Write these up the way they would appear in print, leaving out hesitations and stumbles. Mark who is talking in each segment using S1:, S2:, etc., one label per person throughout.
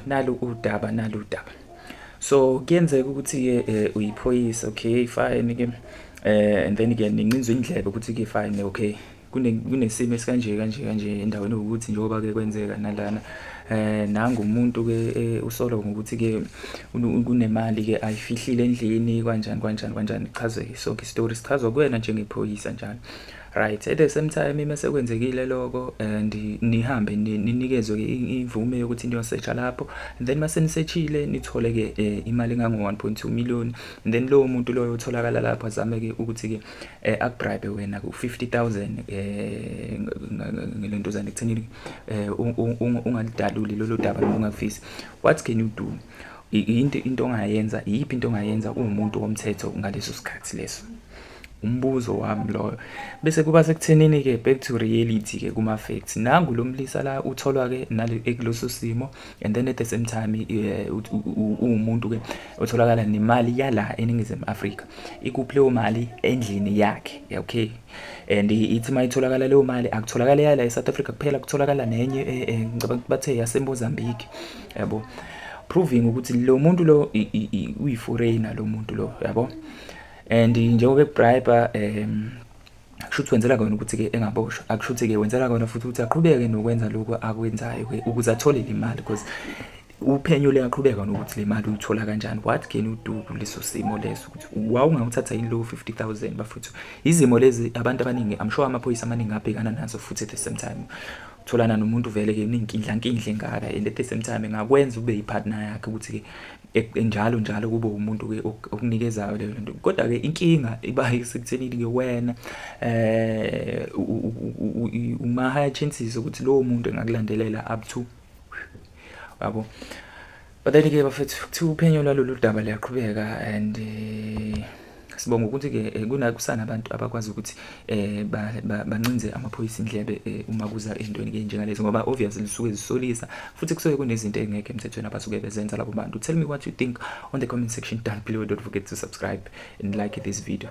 S1: Nalu udaba, nalu udaba. So kuyenzeka ukuthi-ke uyiphoyisa, okay, fine-ke, and then-ke nincinzwe indlebe ukuthi-ke fine, okay, kunesimo esikanje kanje kanje endaweni ewukuthi njengoba-ke kwenzeka nalana, nangu umuntu-ke usolwa ngokuthi-ke kunemali-ke ayifihlile endlini, kanjani kanjani kanjani, kuchazwe-ke sonke isitori, sichazwa kuwena njengephoyisa njalo. Right, at the same time mase kwenzekile lokho and nihambe ninikezwe-ke imvume yokuthi niyo-search-a lapho, and then mase ni-search-ile nithole-ke imali engango-1.2 million, and then lowo muntu loyo otholakala lapho azame-ke ukuthi-ke aku-bribe wena ku-50,000 ngelentuzana ekuthenini ungalidaluli lolo daba noma ungakufisi. What can you do? Into ongayenza, iyiphi into ongayenza uwumuntu womthetho ngaleso sikhathi leso? Umbuzo wami loyo. Bese kuba sekuthenini-ke, back to reality-ke, kuma-facts. Nangu lo mlisa la utholwa-ke nale ekuleso simo, and then at the same time uwumuntu-ke otholakala nemali yala eNingizimu Afrika. Ikuphi leyo mali? Endlini yakhe, okay? And ithi uma itholakala leyo mali, akutholakali yala e-South Africa kuphela, kutholakala nenye, ngicabanga ukuthi bathe yaseMozambique, yabo, proving ukuthi lo muntu lo uyi-foreigner lo muntu lo, yabo. And njengoba eku-bribe, kusho ukuthi wenzela kona ukuthi-ke engaboshwa, akusho ukuthi-ke wenzela kona futhi ukuthi aqhubeke nokwenza lokhu akwenzayo-ke ukuze athole le mali, because uphenyo luyaqhubeka nokuthi le mali uyithola kanjani. What can you do kuleso simo leso, ukuthi wawungawuthatha yini lowo 50,000, bafuthu? Izimo lezi abantu abaningi, I'm sure amaphoyisa amaningi abhekana nazo futhi. At the same time utholana nomuntu vele-ke unenkindlankindla engaka, and at the same time engakwenza ube yi-partner yakhe ukuthi-ke njalo njalo kube umuntu-ke okunikezayo leyo nto. Kodwa-ke inkinga iba sekuthenini-ke wena uma-higher chances ukuthi lowo muntu engakulandelela up to, yabo. But then-ke bafethu, kuthiwa uphenyo lwalolu daba luyaqhubeka, and sibonga ukuthi-ke kusanabantu abakwazi ukuthi bancinze amaphoyisa indlebe uma kuza ey'ntweni-ke ey'njengalezo, ngoba obviously zisuke zisolisa futhi kusuke kunezinto ey'ngekho emthethweni abasuke bezenza labo bantu. Tell me what you think on the comment section down below. Don't forget to subscribe and like this video.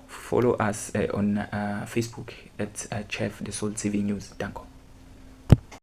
S1: Follow us on Facebook at Chef The Soul TV News. Danko.